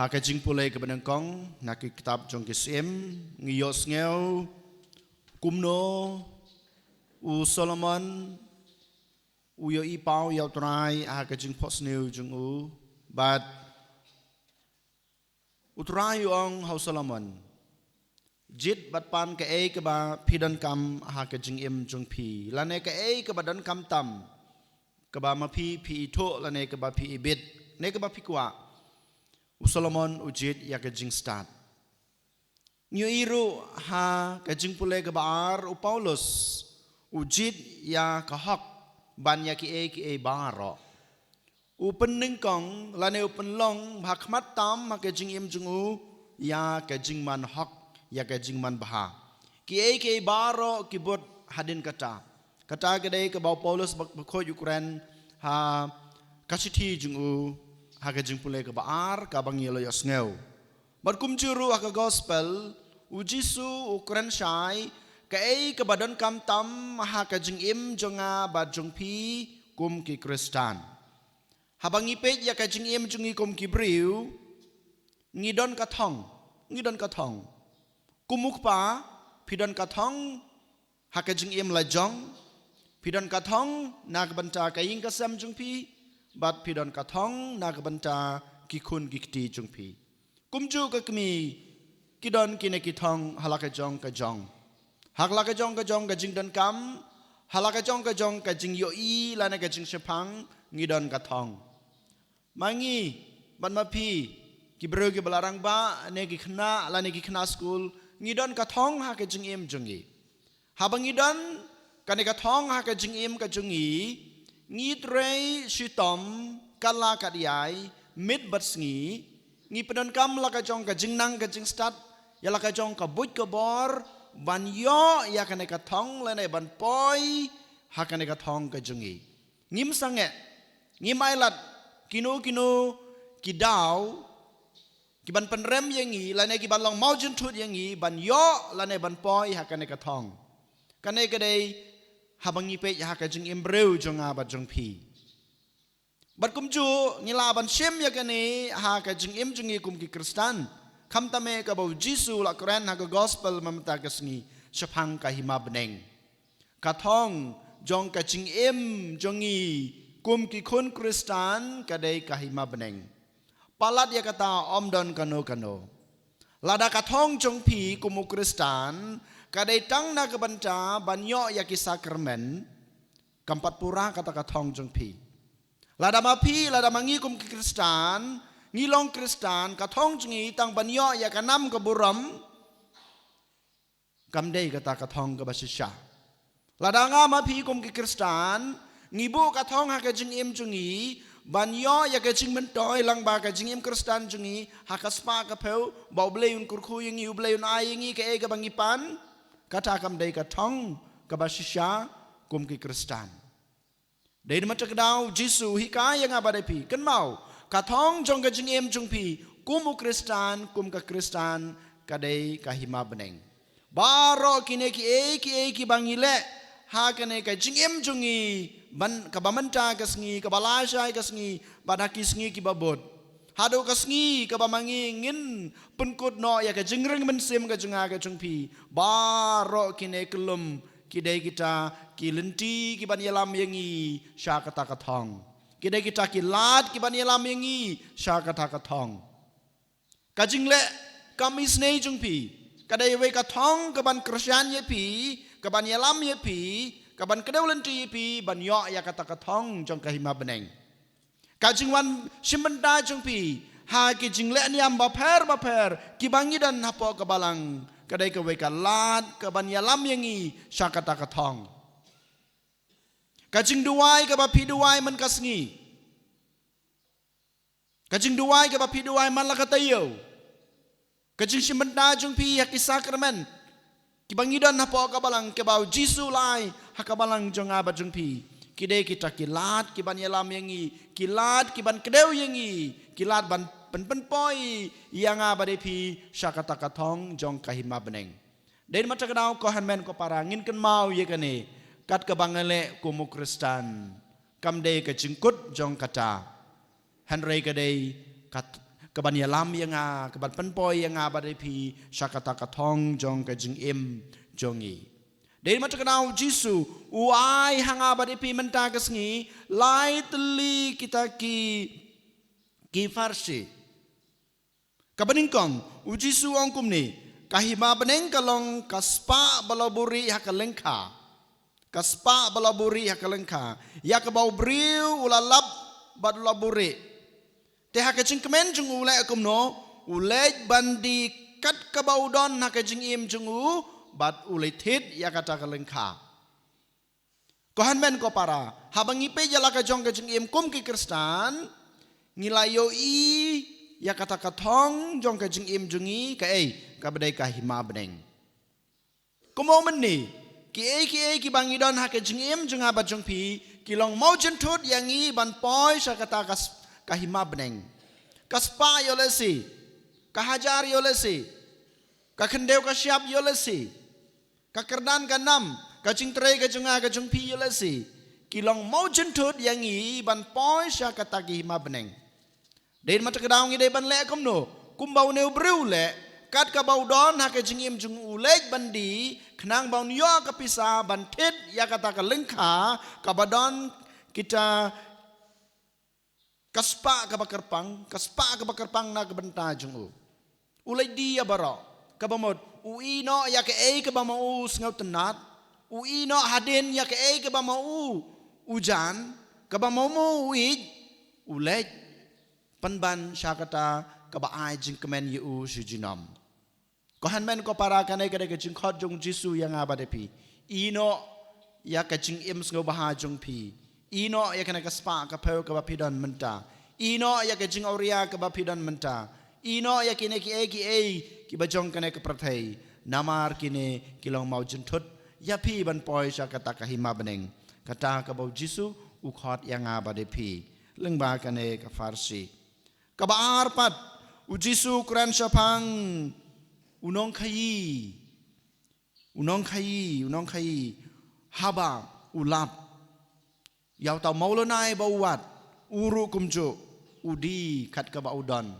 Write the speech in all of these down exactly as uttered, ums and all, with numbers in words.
Ha ka jingpule kaba nyngkong na ki kitab jong ki Syiem, ngi ïohsngew kumno u Solomon u ïohi paw ïa U Trai ha ka jingphohsniew jong u, bad U Trai u ong ha u Solomon, jied bad pan kaei kaba phi donkam ha ka jingim jong phi, lane kaei kaba donkam tam, kaba ma phi phi ithuh, lane kaba phi ibit, ne kaba phi kwah. U Solomon u jied ïa ka jingstad. Ngi ïohi ruh ha ka jingpule kaba ar, u Paulus u jied ïa ka hok ban ïa kiei kiei baroh. U pynnyngkong lane u pynlong ha khmat tam ha ka jingim jong u ïa ka jingman hok, ïa ka jingman bha. Kiei kiei baroh ki bud hadien kata. Kata ka dei kaba u Paulus ba, ba khuid u kren ha ka shithi jong u ha ka jingpule kaba ar kaba ngi la ïohsngew. Bad kumjuh ruh ha ka gospel, u Jisu u kren shai kaei kaba donkam tam ha ka jingim jong nga bad jong phi kum ki Khristan. Haba ngi peit ïa ka jingim jong ngi kum ki briew, ngi don ka thong, ngi don ka thong. Kum u kpa, phi don ka thong ha ka jingim la jong, phi don ka thong na ka bynta ka ïing ka sem jong phi, bad phi don ka thong na ka bynta ki khun ki kti jong phi. Kumjuh ka kmie, ki don kine ki thong ha la ka jong ka jong. Ha la ka jong ka jong ka jingdonkam, ha la ka jong ka jong ka jingïohi lane ka jingshemphang, ngi don ka thong. Ma ngi, bad ma phi, ki briew kiba la rangbah, ne ki khynnah, lane ki khynnah skul, ngi don ka thong ha ka jingim jong ngi. Haba ngi don kane ka thong ha ka jingim ka jong ngi, ngi trei shitom, katba katba, miet bad sngi, ngi pyndonkam la ka jong ka jingnang ka jingstad, ïa la ka jong ka buit ka bor, ban ïoh ïa kane ka thong lane ban poi ha kane ka thong ka jong ngi. Ngim sangeh, ngim ailad kino kino ki daw kiban pynrem ïa ngi, lane kiban long mawjynthut ïa ngi ban ïoh lane ban poi ha kane ka thong. Kane ka dei haba ngi peit ha ka jingim briew jong nga bad jong phi. Bad kumjuh ngi lah ban shim ïa kane ha ka jingim jong ngi kum ki Khristan. Khamtam eh kaba u Jisu u la kren ha ka gospel mynta ka sngi shaphang ka hima bneng. Ka thong jong ka jingim jong ngi kum ki khun Khristan ka dei ka hima bneng. Palat ïa kata, ym don kano kano. Lada ka thong jong phi kum u Khristan ka dei tang na ka bynta ban ïoh ïa ki sakramen, kam pat pura kata ka thong jong phi. Lada ma phi, lada ma ngi kum ki Khristan, ngi long Khristan, ka thong jong ngi tang ban ïoh ïa ka nam ka burom, kam dei kata ka thong kaba shisha. Lada nga ma phi kum ki Khristan ngi buh ka thong ha ka jingim jong ngi ban ïoh ïa ka jingmyntoi lyngba ka jingim Khristan jong ngi ha ka spah ka phew, ba U Blei un kyrkhu ïa ngi, U Blei un ai ïa ngi kaei kaba ngi pan, kata kam dei ka thong kaba shisha kum ki Khristan. Dei na kata ka daw u Jisu u hikai ïa nga bad ïa phi, kynmaw, ka thong jong ka jingim jong phi kum u Khristan, kum ka Khristan, ka dei ka hima bneng. Baroh kine kiei kiei kiba ngi leh ha kane ka jingim jong ngi, ban, kaba mynta ka sngi, kaba lashai ka sngi, bad ha ki sngi kiba bud, haduh ka sngi kaba ma ngi ngin pynkut noh ïa ka jingring mynsiem ka jong nga ka jong phi, baroh kine kyllum ki dei kita ki lynti kiban ïalam ïa ngi sha kata ka thong. Ki dei kita ki lad kiban ïalam ïa ngi sha kata ka thong. Ka jingleh kam isynei jong phi ka dei iwei ka thong kaban kyrshan ïa phi, kaban ïalam ïa phi, kaban kdew lynti ïa phi ban ïoh ïa kata ka thong jong ka hima bneng. Ka jingwan shim bynta jong phi ha ki jingleh niam bapher bapher kiba ngi don hapoh ka balang ka dei kawei ka lad kaban ïalam ïa ngi sha kata ka thong. Ka jingduwai kaba phi duwai man ka sngi, ka jingduwai kaba phi duwai man la ka taïew, ka jingshim bynta jong phi ha ki sakramen kiba ngi don hapoh ka balang, kiba u Jisu u la ai ha ka balang jong nga bad jong phi, ki dei kita ki lad kiban ïalam ïa ngi, ki lad kiban kdew ïa ngi, ki lad ban pyn, pynpoi ïa nga bad ïa phi sha kata ka thong jong ka hima bneng. Dei na kata ka daw ko hynmen ko para, ngin kynmaw ïa kane, kat kaba ngi leh kum u Khristan kam dei ka jingkut jong kata. Hynrei ka dei ka th-, ka ban ïalam ïa nga, ka ban pynpoi ïa nga bad ïa phi sha kata ka thong jong ka jingim jong ngi. Dei ma kata ka daw u Jisu u ai ha nga bad ïa phi mynta ka sngi lai tylli kita ki, ki pharshi. Kaba nyngkong, u Jisu u ong kumne, ka hima bneng ka long ka spah ba la buhrieh ha ka lyngkha. Ka spah ba la buhrieh ha ka lyngkha. Ïa kaba u briew u la lap bad u la buhrieh. Te ha ka jingkmen jong u u leh kumno, u leit ban die kat kaba u don ha ka jingim jong u, bad u leit thied ïa kata ka lyngkha. Ko hynmen ko para, haba ngi peit ïa la ka jong ka jingim kum ki Khristan, ngi la ïohi ïa kata ka thong jong ka jingim jong ngi kaei, kaba dei ka hima bneng. Kumno mynne, kiei kiei kiba ngi don ha ka jingim jong nga bad jong phi, ki long mawjynthut ïa ngi ban poi sha kata ka s-, ka hima bneng. Ka spah ïoh lehse, ka hajar ïoh lehse, ka khyndew ka shyiap ïoh lehse, ka kyrdan ka nam, ka jingtrei ka jong nga ka jong phi ïoh lehse, ki long mawjynthut ïa ngi ban poi sha kata ki hima bneng. Dei ma kata ka daw ngi dei ban leh kumno, kumba une u briew u leh, kat kaba u don ha ka jingim jong u u leit ban die, khnang ba un ïoh ka pisa ban thied ïa kata ka lyngkha, kaba don kita ka spah kaba kyrpang, ka spah kaba kyrpang na ka bynta jong u. U leit die ïa baroh, kaba mut, u ïehnoh ïa kaei kaba ma u sngewtynnat, u ïehnoh hadien ïa kaei kaba ma u u jan, kaba ma u u ïeit, u leit pynban sha kata kaba ai jingkmen ïa u shi junom. Ko hynmen ko para, kane ka dei ka jingkhot jong u Jisu ïa nga bad ïa phi. Ïehnoh ïa ka jingim sngewbha jong phi. Ïehnoh ïa kane ka spah ka phew kaba phi don mynta. Ïehnoh ïa ka jingawria kaba phi don mynta. Ïehnoh ïa kine kiei kiei kiba jong kane ka pyrthei. Namar kine ki long mawjynthut ïa phi ban poi sha kata ka hima bneng. Kata kaba u Jisu u khot ïa nga bad ïa phi. Lyngba kane ka pharshi. Kaba ar pat, u Jisu u kren shaphang u nongkhaïi. U nongkhaïi, u nongkhaïi. Haba u lap ïa uta u mawlynnai ba u wad, u ruh kumjuh, u die kat kaba u don.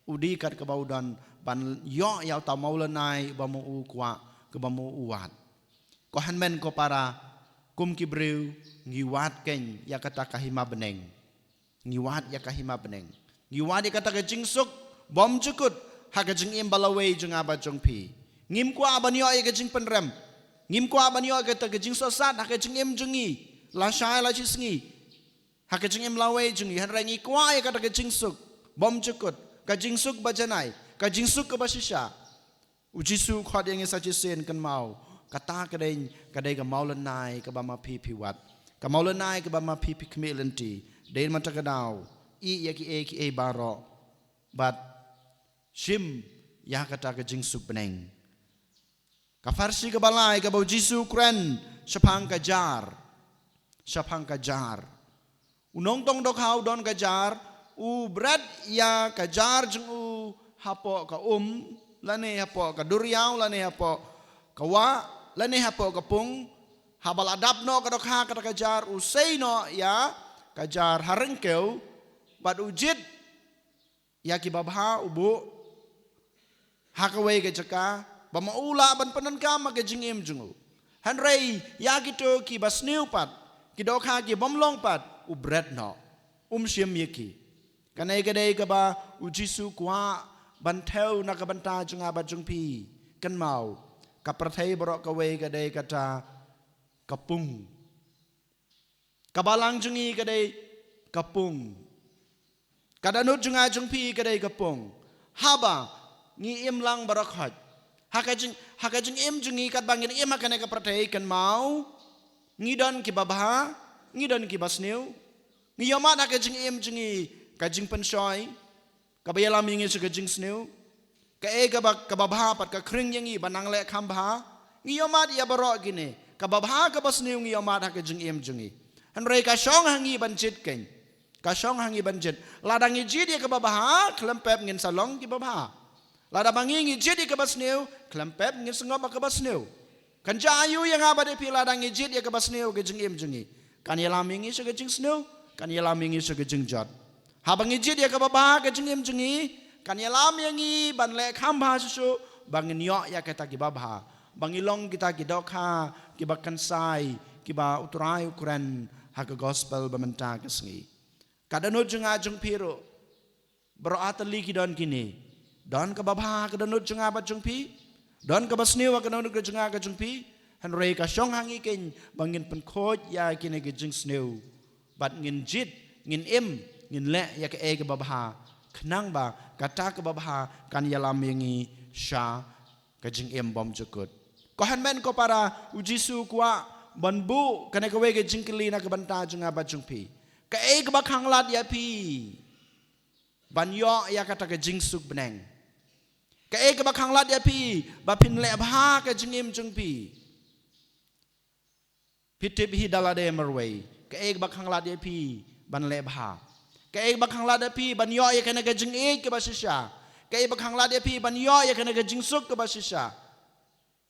U die kat kaba u don ban ïoh ïa uta u mawlynnai ba ma u kwah, kaba ma u wad. Ko hynmen ko para, kum ki briew, ngi wad kein ïa kata ka hima bneng. Ngi wad ïa ka hima bneng. Ngi wad ïa kata ka jingsuk bymjukut ha ka jingim ba lawei jong nga bad jong phi. Ngim kwah ban ïoh ïa ka jingpynrem. Ngim kwah ban ïoh ïa kata ka jingsohsat ha ka jingim jong ngi. Lashai lashisngi. Ha ka jingim lawei jong ngi. Hynrei ngi kwah ïa kata ka jingsuk bymjukut. Ka jingsuk bajanai. Ka jingsuk kaba shisha. U Jisu u khot ïa ngi sa shisien, kynmaw. Kata ka dei, ka dei ka mawlynnai kaba ma phi phi wad. Ka mawlynnai kaba ma phi phi khmih lynti. Dei ma kata ka daw. Ïeh ïa kiei kiei baroh. Bad shim ïa kata ka jingsuk bneng. Ka pharshi kaba lai kaba u Jisu u kren shaphang ka jar. Shaphang ka jar. U nongtong dohkha u don ka jar, u bret ïa ka jar jong u hapoh ka um, lane hapoh ka duriaw, lane hapoh ka wah, lane hapoh ka pung, haba la dap noh ka dohkha kata ka jar, u sei noh ïa ka jar ha ryngkew, bad u jied ïa kiba bha u buh ha kawei ka jaka, ba ma u lah ban pyndonkam ha ka jingim jong u. Hynrei ïa kito kiba sniew pat, ki dohkha ki bym long pat, u bret noh. Um shim ïa ki. Kane ka dei kaba u Jisu u kwah ban thew na ka bynta jong nga bad jong phi. Kynmaw, ka pyrthei baroh kawei ka dei kata ka pung. Ka balang jong ngi ka dei ka pung. Ka dohnud jong nga jong phi ka dei ka pung. Haba ngi im lang baroh khoit, ha ka jing, ha ka jingim jong ngi katba ngin im ha kane ka pyrthei, kynmaw, ngi don kiba bha, ngi don kiba sniew. Ngi ïohmad ha ka jingim jong ngi ka jingpynshoi, kaba ïalam ïa ngi sha ka jingsniew. Kaei kaba, kaba bha pat ka khring ïa ngi ban nang leh kam bha. Ngi ïohmad ïa baroh kine. Kaba bha kaba sniew ngi ïohmad ha ka jingim jong ngi. Hynrei ka shong ha ngi ban jied kein. Ka shong ha ngi ban jied. Lada ngi jied ïa kaba bha, khlem pep ngin sa long kiba bha. Lada ba ngi ngi jied ïa kaba sniew, khlem pep ngin sa ngop ha kaba sniew. Kan jia aiu ïa nga bad ïa phi lada ngi jied ïa kaba sniew ka jingim jong ngi? Kan ïalam ïa ngi sha ka jingsniew, kan ïalam ïa ngi sha ka jingjot. Haba ngi jied ïa kaba bha ka jingim jong ngi, Kan ïalam ïa ngi ban leh kham bha shuh shuh ba ngin ïoh ïa kita kiba bha, ba ngin long kita ki dohkha kiba kynsai, kiba U Trai u kren ha ka gospel ba mynta ka sngi. Ka dohnud jong nga jong phi ruh, baroh artylli ki don kine. Don kaba bha ha ka dohnud jong nga bad jong phi, don kaba sniew ha ka dohnud ka jong nga ka jong phi. Hynrei ka shong ha ngi keiñ ba ngin pynkhuid ïa kine ki jingsniew bad ngin jied, ngin im, ngin leh ïa kaei kaba bha, khnang ba kata kaba bha kan ïalam ïa ngi sha ka jingim bymjukut. Ko hynmen ko para, U Jisu u kwah ban buh kane kawei ka jingkylli na ka bynta jong nga bad jong phi. Kaei kaba khanglad ïa phi ban ïoh ïa kata ka jingsuk bneng? Kaei kaba khanglad ïa phi ba phin leh bha ka jingim jong phi? Phi tip hi da lade marwei, kaei kaba khanglad ïa phi ban leh bha? Kaei kaba khanglad ïa phi ban ïoh ïa kane ka jingïeit kaba shisha? Kaei kaba khanglad ïa phi ban ïoh ïa kane ka jingsuk kaba shisha,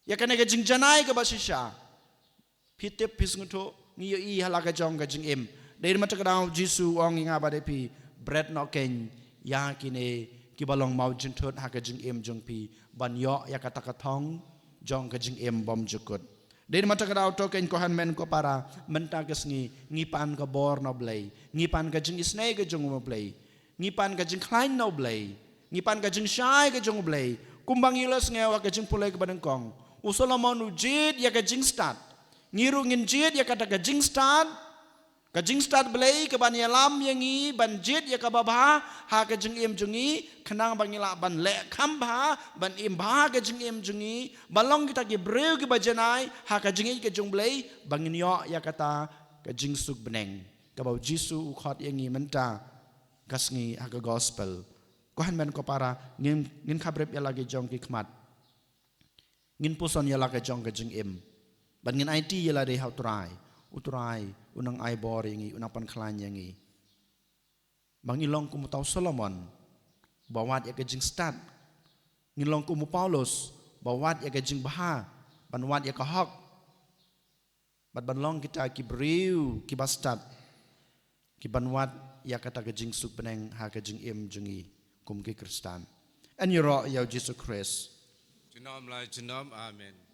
ïa kane ka jingjanai kaba shisha? Phi tip, phi sngewthuh, ngi ïohi ha la ka jong ka jingim. Dei na kata ka daw U Jisu u ong ïa nga bad ïa phi, bret noh keiñ ïa kine kiba long mawjynthut ha ka jingim jong phi ban ïoh ïa kata ka thong jong ka jingim bymjukut. Dei na kata ka daw to keiñ ko hynmen ko para, mynta ka sngi ngi pan ka bor na U Blei, ngi pan ka jingisynei ka jong U Blei, ngi pan ka jingkhlaiñ na U Blei, ngi pan ka jingshai ka jong U Blei. Kumba ngi la sngew ha ka jingpule kaba nyngkong, u Solomon u jied ïa ka jingstad. Ngi ruh ngin jied ïa kata ka jingstad, ka jingstad Blei kaban ïalam ïa ngi ban jied ïa kaba bha ha ka jingim jong ngi, khnang ba ngin lah ban leh kham bha, ban im bha ka jingim jong ngi, ban long kita ki briew kiba janai ha ka jingïeit ka jong U Blei, ba ngin ïoh ïa kata ka jingsuk bneng kaba U Jisu u khot ïa ngi mynta ka sngi ha ka gospel. Ko hynmen ko para, ngin, ngin khabrip ïa la ki jong ki khmat, ngin puson ïa la ka jong ka jingim, bad ngin aiti ïa lade ha U Trai. U Trai u nang ai bor ïa ngi, u nang pynkhlaiñ ïa ngi, ba ngin long kum uta u Solomon ba wad ïa ka jingstad, ngin long kum u Paulus ba wad ïa ka jingbha, ban wad ïa ka hok, bad ban long kita ki briew kiba stad, kiban wad ïa kata ka jingsuk bneng ha ka jingim jong ngi kum ki Khristan. Yn ïaroh ïa U Jisu Khrist. Junom la junom. Amen.